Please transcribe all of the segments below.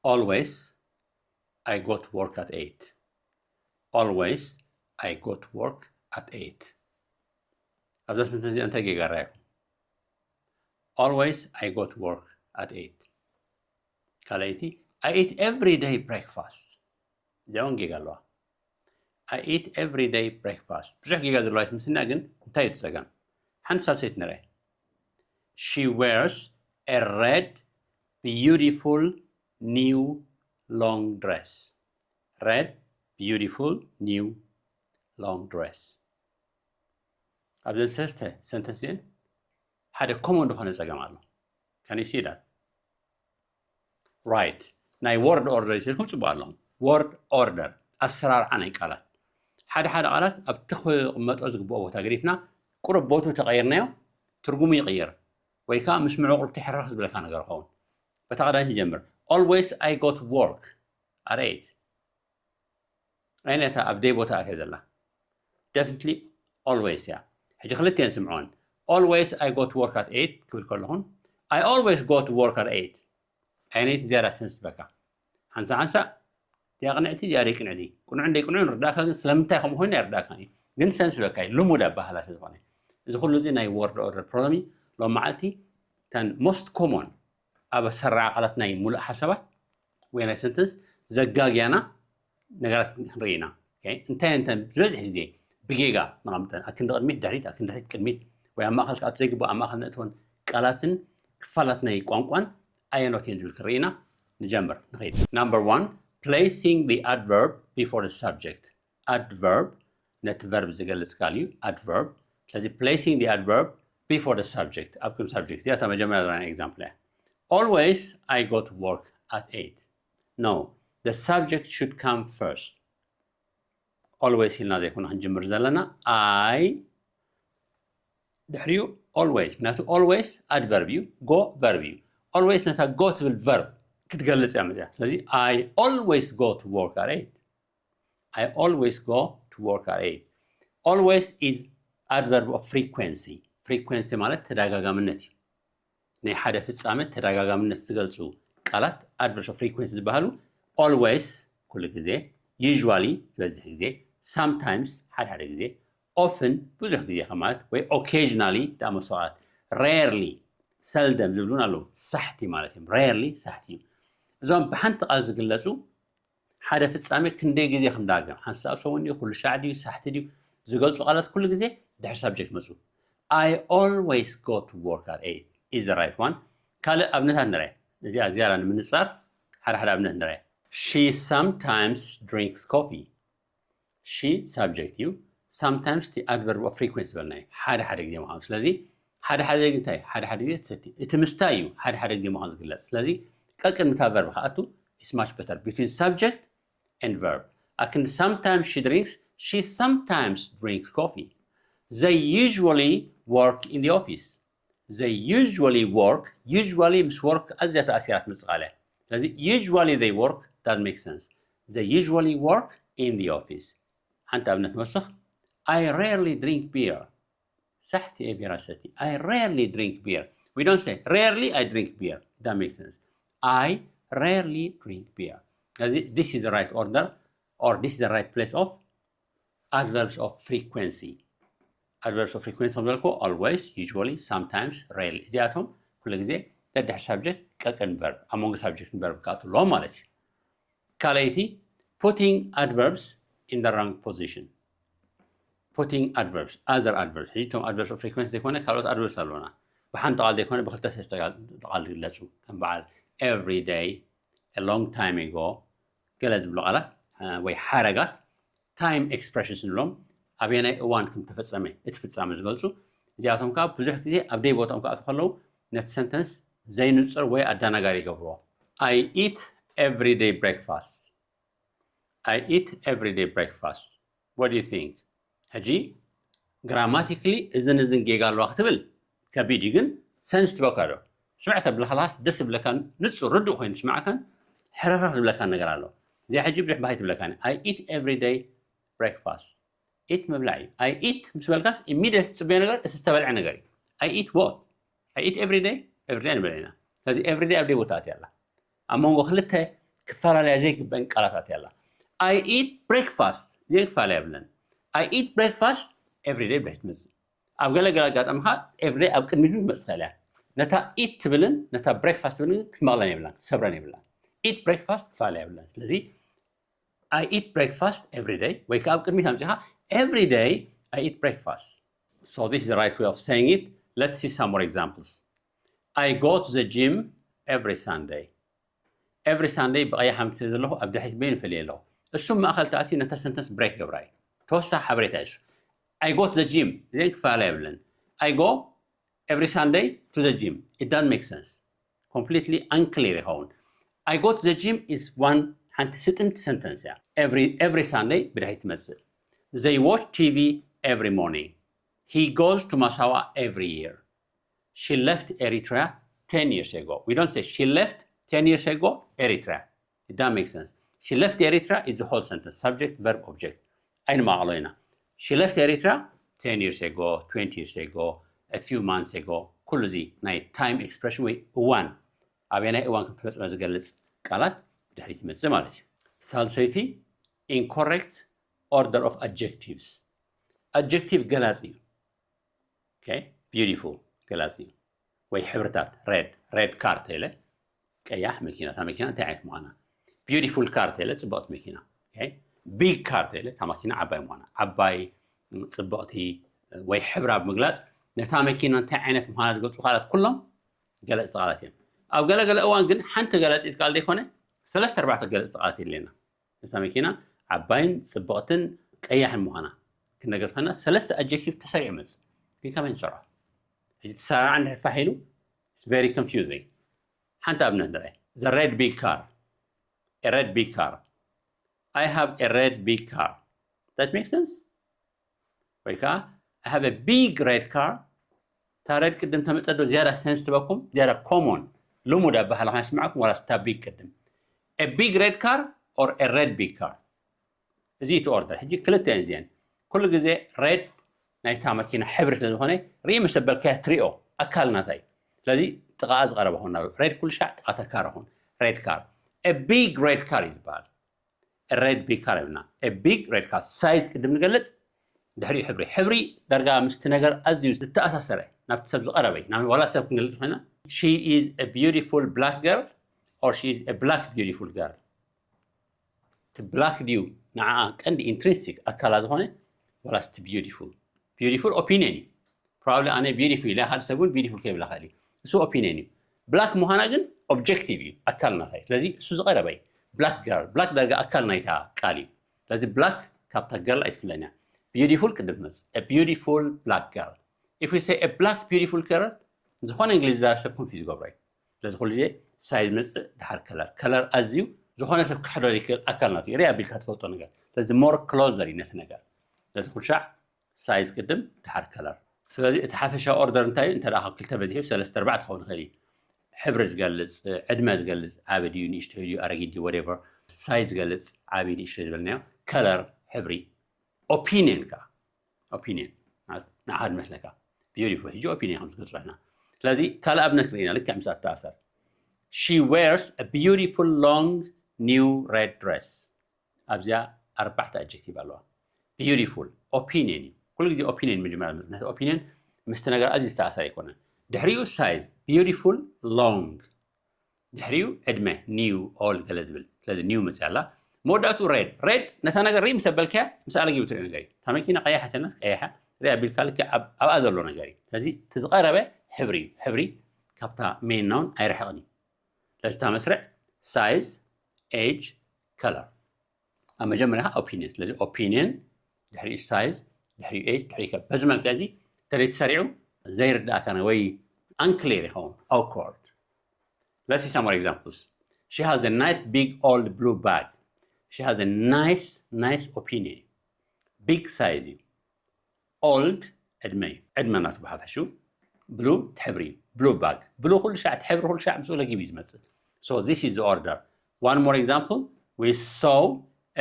Always I go to work at eight. Always I go to work at eight. ኣብዛ ሰንተንስ እዚኣ እንታይ ጌጋ ርኢኹም? Always I go to work at eight። ካልኣይቲ I eat every day breakfast። እዚኣ እውን ጌጋ ኣለዋ። I eat every day breakfast። ብዙሕ ጌጋ ዘለዋ ትመስልና፣ ግን እንታይ እዩ እቲ ጸገም? ሓንቲ ሳልሰይቲ ንርኣ። She wears a red beautiful new long dress። Red beautiful new long dress። ኣብዘን ሰለስተ ሰንተንስ እዚአን ሓደ ኮመን ዝኾነ ጸገም ኣሎ። Can you see that? Right። ናይ word order ኢልኩም ጽቡቕ ኣለኹም። Word order፣ ኣሰራርዓ ናይ ቃላት። ሓደ ሓደ ቃላት ኣብቲ ክቕመጦ ዝግብኦ ቦታ ገዲፍና ቁሩብ ቦትኡ ተቐይርናዮ ትርጉሙ ይቕየር፣ ወይ ከዓ ምስ መዕቆብቲ ሕርኽ ዝብለካ ነገር ይኸውን። በታ ቀዳመይቲ ንጀምር። Always I go to work at eight። ኣየነታ ኣብ ደይ ቦታ ኣትያ ዘላ? Definitely always እያ። ሕጂ ክልቲኤን ስምዕወን። Always I go to work at eight ክብል ከለኹን I always go to work at eight። ኣየነይቲ ዝያዳ ሰንስ ትበካ? ሓንሳእ ሓንሳእ እቲኣ ቅንዕቲ እዚኣ ደይ ቅንዕቲ፣ ቅኑዕን ደይ ቅኑዕን ርዳእካ፣ ግን ስለምንታይ ከምኡ ኮይኑ ኣይርዳእካን እዩ፣ ግን ሰንስ በካ እዩ፣ ልሙድ ኣባህላ ስለ ዝኾነ። እዚ ኩሉ እዚ ናይ word order problem እዩ። ሎም መዓልቲ እተን most common ኣብ ኣሰራርዓ ቃላት ናይ ሙሉእ ሓሳባት ወይ ናይ ሰንተንስ ዘጋግያና ነገራት ክንርኢ ኢና። ኦኬ፣ እንታይ እንታይ ዝበዝሕ ግዜ ብጌጋ ነቐምጠን፣ ኣክንዲ ቅድሚት ድሕሪት፣ ኣክንዲ ድሕሪት ቅድሚት፣ ወይ ኣብ ማእኸል ክኣቱ ዘይግባእ ኣብ ማእኸል ነእትወን ቃላትን ክፋላት ናይ ቋንቋን ኣየኖት እየን ዝብል ክንርኢ ኢና። ንጀምር፣ ንኸይድ። Number one, placing the adverb before the subject። Adverb ነቲ verb ዝገልጽ ቃል እዩ፣ adverb። ስለዚ placing the adverb before the subject፣ ኣብ ቅድሚ subject። እዚኣ እታ መጀመርያ ዘለና example እያ። Always I go to work at eight። No, the subject should come first። Always ኢልና ዘይኮነ ክንጅምር ዘለና። I ድሕሪኡ always፣ ምክንያቱ always adverb እዩ፣ go verb እዩ። Always ነታ go ትብል verb ክትገልጽ እያ መጽያ። ስለዚ I always go to work at eight። I always go to work at eight። Always is adverb of frequency። Frequency ማለት ተደጋጋምነት እዩ። ናይ ሓደ ፍጻመ ተደጋጋምነት ዝገልጹ ቃላት adverbs of frequency ዝበሃሉ always ኩሉ ግዜ፣ usually ዝበዝሕ ግዜ፣ sometimes ሓደ ሓደ ግዜ፣ often ብዙሕ ግዜ ከማለት ወይ occasionally ዝኣመሰሉ ቃላት፣ rarely ሰልደም ዝብሉን ኣለዉ። ሳሕቲ ማለት እዮም። Rarely ሳሕቲ እዩ። እዞም ብሓንቲ ቃል ዝግለጹ ሓደ ፍጻሜ ክንደይ ግዜ ከም ዳግም፣ ሓንሳብ ሰሙን ድዩ፣ ኩሉ ሻዕ ድዩ፣ ሳሕቲ ድዩ፣ ዝገልጹ ቃላት ኩሉ ግዜ ድሕሪ subject መጹ። I always go to work at eight is the right one። ካልእ ኣብነታት ንርአ። እዚኣ ዝያዳ ንምንጻር ሓደ ሓደ ኣብነት ንርአ። She sometimes drinks coffee። She subject እዩ። Sometimes እቲ adverb of frequency ዝበልናዮ ሓደ ሓደ ግዜ ምዃኑ። ስለዚ ሓደ ሓደ ግዜ እንታይ? ሓደ ሓደ ግዜ ትሰቲ። እቲ ምስታይ እዩ ሓደ ሓደ ግዜ ምዃኑ ዝግለጽ። ስለዚ ቀቅድሚ እታ verb ክኣቱ is much better between subject and verb። ኣክንዲ sometimes she drinks፣ she sometimes drinks coffee። They usually work in the office። They usually work፣ usually ምስ work ኣዝያ ተኣሲራ ትመጽእ ቃል እያ። ስለዚ usually they work፣ that makes sense። They usually work in the office። ሓንቲ ኣብነት ንወስኽ። I rarely drink beer። ሳሕቲ እየ ቢራ ሰቲ። I rarely drink beer። We don't say rarely I drink beer። That makes sense። I rarely drink beer። ስለዚ this is the right order or this is the right place of adverbs of frequency። Adverbs of frequency ከም ዝበልኩ always፣ usually፣ sometimes፣ rarely። እዚኣቶም ኩሉ ግዜ ደድሕሪ subject ቀቅን verb፣ ኣብ መንጎ subject verb ክኣቱ ኣለዎም ማለት እዩ። ካልኣይቲ፣ putting adverbs in the wrong position። Putting adverbs፣ other adverbs። ሕጂ እቶም adverbs of frequency ዘይኮነ ካልኦት adverbs ኣለውና። ብሓንቲ ቃል ዘይኮነ ብክልተ ሰለስተ ቃል ዝግለጹ፣ ከም በዓል every day፣ a long time ago፣ ገለ ዝብሉ ቃላት፣ እ፣ ወይ ሓረጋት time expressions ንብሎም፣ ኣበየናይ እዋን ከም ተፈጸመ፣ እቲ ፍጻመ ዝገልጹ። እዚኣቶም ከኣ ብዙሕ ግዜ ኣብ ደይ ቦታኦም ክኣትዉ ከለዉ ነቲ ሰንተንስ ዘይንጹር ወይ ኣደናጋሪ ይገብርዎ። I eat every day breakfast። I eat every day breakfast። What do you think? ሕጂ ግራማቲክሊ እዝን እዝን ጌጋ ኣለዋ ክትብል ከቢድ እዩ፣ ግን ሰንስ ትበካ ዶ? ስምዕ ተብለካ ለኻስ ደስ ዝብለካን ንጹር ርዱእ ኮይኑ ዝስምዓካን ሕርኽርኽ ዝብለካን ነገር ኣሎ። እዚኣ ሕጂ ብዙሕ ባህ ኣይትብለካን። I eat every day breakfast። Eat ምብላዕ እዩ። I eat ምስ በልካስ ኢሚድየት ትጽበዮ ነገር እቲ ዝተበልዐ ነገር እዩ። I eat what? I eat every day? Every day ንበል ኢና። ስለዚ every day ኣብ ደይ ቦታ ኣትያ ኣላ። ኣብ መንጎ ክልተ ክፈላለያ ዘይግበን ቃላታት ያላ። I eat breakfast፣ እዚአን ክፈላለያ የብለን። I eat breakfast every day ብድሕሪ ትመጽእ። ኣብ ገለ ገለ ኣጋጣሚ ከዓ every day ኣብ ቅድሚት ትመጽእ ትኽእል እያ። ነታ eat ትብልን ነታ breakfast ትብልን ክትመቕለን የብላን፣ ክትሰብረን የብላን። Eat breakfast ክፈላለያ የብለን። ስለዚ I eat breakfast every day ወይ ከዓ ኣብ ቅድሚት ኣምጺኻ every day I eat breakfast. So this is the right way of saying it. Let's see some more examples. I go to the gym every Sunday. Every Sunday ብቐይሕ ኣምኪተ ዘለኹ ኣብ ድሕሪት በይኑ ፈልየ ኣለኹ። እሱም ማእኸል ተኣትዩ ነታ ሰንተንስ ብሬክ ገብራ እዩ። ተወሳኺ ሓበሬታ እዩ እሱ። I go to the gym፣ እዚአን ክፈላለያ የብለን። I go every Sunday to the gym. It doesn't make sense. Completely unclear ይኸውን። I go to the gym is one ሓንቲ ስጥምቲ ሰንተንስ እያ። Every, every Sunday ብድሕሪት ትመጽእ። They watch T V every morning. He goes to Massawa every year. She left Eritrea ten years ago. We don't say she left ten years ago Eritrea. It doesn't make sense. She left Eritrea is the whole sentence. Subject, verb, object. ኣይንማቐሎ ኢና። She left Eritrea ten years ago, twenty years ago, a few months ago. ኩሉ እዚ ናይ time expression ወይ እዋን፣ ኣበየናይ እዋን ከም ተፈጸመ ዝገልጽ ቃላት ብድሕሪት ይመጽእ ማለት እዩ። ሳልሰይቲ፣ incorrect order of adjectives። ኣድጀክቲቭ ገላጺ እዩ። Okay? Beautiful ገላጺ እዩ። ወይ ሕብርታት፣ red፣ red car ተለ፣ ቀያሕ መኪና። እታ መኪና እንታይ ዓይነት ምዃና? Beautiful car ተለ፣ ጽብቕቲ መኪና። Okay? Big car ተለ፣ እታ መኪና ዓባይ ምዃና። ዓባይ፣ ጽብቕቲ ወይ ሕብራ ብምግላጽ ነታ መኪና እንታይ ዓይነት ምዃና ዝገልጹ ቃላት ኩሎም ገለጽቲ ቃላት እዮም። ኣብ ገለ ገለ እዋን ግን ሓንቲ ገላጺት ቃል ዘይኮነ ሰለስተ ኣርባዕተ ገለጽቲ ቃላት የድልየና። እታ መኪና ዓባይን ጽብቕትን ቀያሕን ምዃና ክንነገር ከለና ሰለስተ ኣድጀክቲቭ ተሰሪዑ ይመጽእ። ግን ከመይ ንሰርዖ? ሕጂ ተሰራርዓ እንድሕር ፋሕ ኢሉ it's very confusing። ሓንቲ ኣብነት ንርኣይ። The red big car. A red big car. I have a red big car. That makes sense? ወይ ከዓ I have a big red car። እታ red ቅድም ተመጸ ዶ ዝያዳ ሰንስ ትበኩም፣ ዝያዳ ኮሞን ልሙድ ኣበሃህላ ከነስምዓኩም፣ ዋላስ እታ ቢግ ቅድም? A big red car or a red big car? እዚ እቲ ኦርደር። ሕጂ ክልተ እየን እዚአን። ኩሉ ግዜ ሬድ ናይታ መኪና ሕብሪ ስለ ዝኾነ ርኢ ምስ ኣበልካያ ትሪኦ ኣካል ናታ እዩ። ስለዚ ጥቓኣ ዝቐረበ ኹን፣ ናብ ሬድ ኩሉ ሻዕ ጥቓ እታ ካር ኹን። ሬድ ካር። A big red car እዩ ዝበሃል። A red big car ይብልና። A big red car። ሳይዝ ቅድም ንገልጽ፣ ድሕሪኡ ሕብሪ። ሕብሪ ዳርጋ ምስቲ ነገር ኣዝዩ ዝተኣሳሰረ፣ ናብቲ ሰብ ዝቐረበ እዩ። ናብ ዋላ ሰብ ክንገልጽ ኮይና፣ She is a beautiful black girl or she is a black beautiful girl። እቲ ብላክ ድዩ ንዓኣ ቀንዲ ኢንትሪንሲክ ኣካላ ዝኾነ፣ ዋላስ እቲ ቢዩቲፉል? ቢዩቲፉል ኦፒንየን እዩ። ፕሮባብሊ ኣነ ቢዩቲፉል ኢለ፣ ካልእ ሰብ እውን ቢዩቲፉል ከይብላ ይኽእል እዩ። እሱ ኦፒንየን እዩ። ብላክ ምዃና ግን ኦብጀክቲቭ እዩ፣ ኣካል ናታ እዩ። ስለዚ እሱ ዝቐረበ እዩ። ብላክ ገርል፣ ብላክ ዳርጋ ኣካል ናይታ ቃል እዩ። ስለዚ ብላክ ካብታ ገርል ኣይትፍለን እያ። ቢዩቲፉል ቅድም ትመጽእ። A beautiful black girl። If we say a black beautiful girl፣ ዝኾነ እንግሊዝ ዝዛረብ ሰብ ኮንፊዝ ይገብሮ እዩ። ስለዚ ኩሉ ግዜ ሳይዝ መጽእ ድሓር ከለር። ከለር ኣዝዩ ዝኾነ ሰብ ክሕዶ ዘይክእል ኣካል ናቱ እዩ። ሪኣ ኣቢልካ ትፈልጦ ነገር። ስለዚ ሞር ክሎዘር እዩ ነቲ ነገር። ስለዚ ኩሉ ሻዕ ሳይዝ ቅድም ድሓር ከለር። ስለዚ እቲ ሓፈሻዊ ኦርደር እንታይ እዩ? እንተ ደኣ ካብ ክልተ በዚሑ ሰለስተ ኣርባዕተ ክኸውን ይኽእል እዩ። ሕብሪ ዝገልጽ፣ ዕድመ ዝገልጽ፣ ዓቢ ድዩ፣ ንእሽቶ ድዩ፣ ኣረጊት ድዩ፣ ወደቨር። ሳይዝ ዝገልጽ፣ ዓቢ ንእሽቶ ዝበልናዮ። ከለር፣ ሕብሪ። ኦፒንየን ከኣ፣ ኦፒንየን ንዓኻ ዝመስለካ። ቢዩቲፉል። ሕጂ ኦፒንየን ከም ዝገልጾ ኢና። ስለዚ ካልእ ኣብነት ርኢና፣ ልክዕ ምስ ኣተኣሰር። She wears a beautiful long new red dress። ኣብዚኣ ኣርባዕተ ኣድጀክቲቭ ኣለዋ። ቢዩቲፉል፣ ኦፒንየን እዩ። ኩሉ ግዜ ኦፒንየን መጀመርያ ዝመጽእ። ነቲ ኦፒንየን ምስቲ ነገር ኣዝዩ ዝተኣሰረ ኣይኮነን። ድሕሪኡ ሳይዝ፣ ቢዩቲፉል ሎንግ። ድሕሪኡ ዕድመ፣ ኒው፣ ኦልድ ገለ ዝብል። ስለዚ ኒው መጽያ ኣላ። መወዳእቱ ሬድ። ሬድ ነታ ነገር ርኢ ምስ ኣበልካያ፣ ምስ ኣለጊቡ ትሪኦ ነገር እዩ። እታ መኪና ቀያሕ እንተናስ ቀያሕ፣ ርኢ ኣቢልካ ልክዕ ኣብ-፣ ኣብኣ ዘሎ ነገር እዩ። ስለዚ እቲ ዝቐረበ ሕብሪ እዩ። ሕብሪ ካብታ ሜን ናውን ኣይርሕቕን እዩ። ስለዚ እታ መስርዕ ሳይዝ፣ ኤጅ፣ ከለር። ኣብ መጀመርያ ኦፒንየን። ስለዚ ኦፒንየን፣ ድሕሪኡ ሳይዝ፣ ድሕሪኡ ኤጅ፣ ድሕሪኡ ከለር። በዚ መልክዕ እዚ እንተዘይ ተሰሪዑ ዘይርዳእካ ወይ ኣንክሊር ይኸውን፣ ኣውኮርድ። Let's see some more examples. She has a nice big old blue bag. She has a nice, nice opinion. ቢግ ሳይዝ እዩ። ኦልድ ዕድመ እዩ። ዕድመ ናቱ ብሓፈሽኡ። ብሉ ሕብሪ እዩ። ብሉ ባግ። ብሉ ኩሉ ሻዕ፣ እቲ ሕብሪ ኩሉ ሻዕ ምስኡ ለጊቡ እዩ ዝመጽእ። So this is the order. One more example. We saw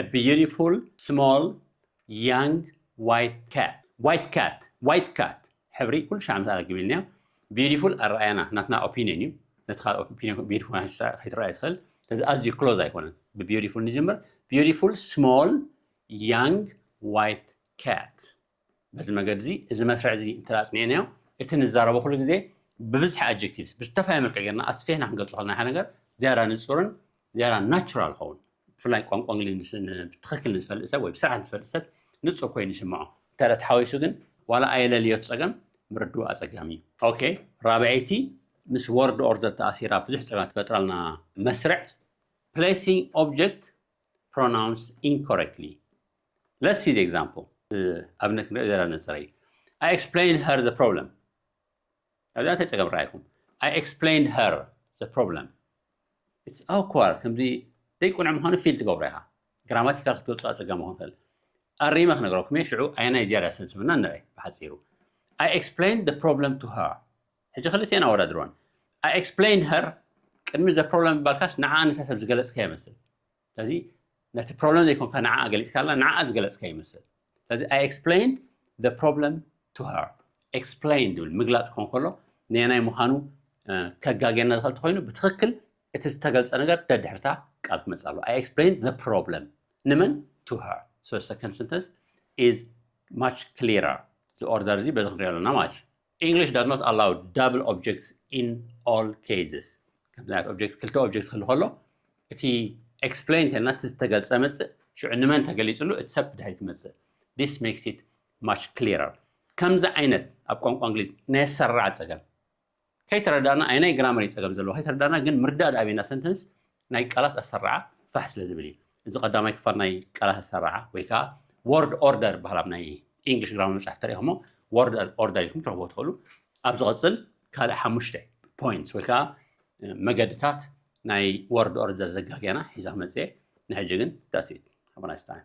a beautiful, small, young, white cat. White cat. White cat። ሕብሪ ኩሉ ሻዕ ምስ ኣለጊቡ ኢልናዮ። ቢዩቲፉል ኣረኣያና፣ ናትና ኦፒንየን እዩ። ነቲ ካልእ ኦፒንየን ቢዩቲፉል ከይትረኣዮ ትኽእል። ስለዚ ኣዝዩ close ኣይኮነን። ብ beautiful ንጅምር። Beautiful small young white cat። በዚ መገዲ እዚ፣ እዚ መስርዕ እዚ እንተ ኣጽኒዕናዮ፣ እቲ ንዛረቦ ኩሉ ግዜ ብብዝሒ adjectives ብዝተፈላለየ መልክዕ ጌርና ኣስፊሕና ክንገልጾ ከለና ሓደ ነገር ዝያዳ ንጹርን ዝያዳ natural ኸውን። ብፍላይ ቋንቋ እንግሊዝ ምስ-፣ ን-፣ ብትኽክል ንዝፈልጥ ሰብ ወይ ብስርዓት ንዝፈልጥ ሰብ ንጹር ኮይኑ ይስምዖ። እንተ ደኣ ተሓዊሱ ግን ዋላ ኣየለልዮ እቲ ጸገም ምርድኡ ኣጸጋሚ እዩ። ኦኬ፣ ራብዐይቲ ምስ word order ተኣሲራ ብዙሕ ጸገም ትፈጥራልና መስርዕ placing object pronouns incorrectly. Let's see the example. ኣብነት ክንሪኦ ዘለና ንጽረይ። I explained her the problem. ኣብዛ እንታይ ጸገም ረኣይኩም? I explained her the problem. It's awkward. ከምዚ ዘይቁኑዕ ምዃኑ feel ትገብሮ ኢኻ። ግራማቲካል ክትገልጾ ኣጸጋሚ ክኸውን ይኽእል። ኣሪመ ክነግረኩም እየ፣ ሽዑ ኣየናይ ዝያዳ ዘሰንስበና ንርኢ ብሓጺሩ። I explained the problem to her. ሕጂ ክልቲኤን ኣወዳድርወን። I explained her፣ ቅድሚ the problem ምባልካስ ንዓ ነታ ሰብ ዝገለጽካ ይመስል። ስለዚ ነቲ problem ዘይኮንካ ንዓ ገሊጽካላ፣ ንዓ ዝገለጽካ ይመስል። ስለዚ I explained the problem to her። Explain ዝብል ምግላጽ ክኾን ከሎ ነየናይ ምዃኑ፣ እ፣ ከጋግየና ዝኽእል እንተኾይኑ ብትኽክል እቲ ዝተገልጸ ነገር ደድሕርታ ቃል ክመጽእ ኣለዎ። I explained the problem ንመን? To her። So second sentence is much clearer። እዚ ኦርደር እዚ በዚ ክንሪኦ ኣለና ማለት እዩ። English does not allow double objects in all cases። ከምዚ ዓይነት ኦብጀክት፣ ክልተ ኦብጀክት ክህሉ ከሎ እቲ explain እንተልና እቲ ዝተገልጸ መጽእ፣ ሽዑ ንመን ተገሊጽሉ እቲ ሰብ ብድሕሪት ይመጽእ። This makes it much clearer። ከምዚ ዓይነት ኣብ ቋንቋ እንግሊዝ ናይ ኣሰራርዓ ጸገም ከይተረዳእና፣ ኣየናይ ግራመር እዩ ጸገም ዘለዎ ከይተረዳእና፣ ግን ምርዳእ ደኣ ኣበና ሰንተንስ ናይ ቃላት ኣሰራርዓ ፋሕ ስለ ዝብል እዩ። እዚ ቀዳማይ ክፋል ናይ ቃላት ኣሰራርዓ ወይ ከዓ word order በሃል ኣብ ናይ English ግራመር መጽሓፍ ተሪእኹሞ word order ኢልኩም ትረኽቦ ትኽእሉ። ኣብ ዝቐጽል ካልእ ሓሙሽተ points ወይ ከዓ መገድታት ናይ word order ዘጋግያና ሒዛ ክመጽእ እየ። ንሕጂ ግን that's it። Have a nice time።